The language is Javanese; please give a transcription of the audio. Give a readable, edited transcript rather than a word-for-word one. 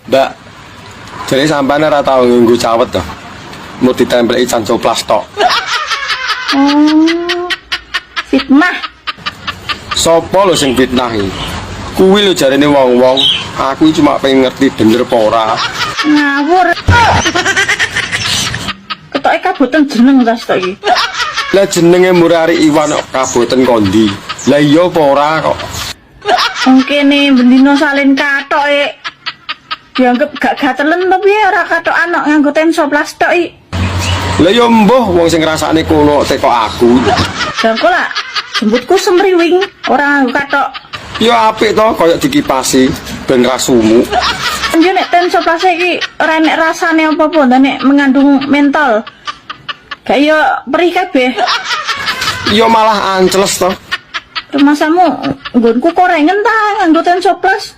Mbak, jadi sampean ora tau nganggo cawet to? Mau ditempeli Hansaplast tok. Oh. Fitnah. Sopo lho sing fitnah iki? Kuwi lho jarene wong-wong, aku cuma pengen ngerti bener apa ora. Ngawur. Ketoke kaboten jeneng ta sitok iki. Lah jenenge Murari Iwan kok kaboten kondi. Lah iya apa ora kok? Wong kene bendino salin katok e. Dianggep gak gatelen to piye, ora katokan kok nganggo Hansaplast tok iki. Lah ya mbuh, wong sing ngrasakne kono teko aku. Lah kok lah jembutku semriwing ora nganggo katok. Ya apik to, koyo dikipasi ben ra sumuk. Yo nek Hansaplast iki ora enek rasane apa-apa, ndak nek mengandung mentol. Gak yo perih kabeh. Ya malah ancles to. Rumangsamu nggonku korengen ta nganggo Hansaplast.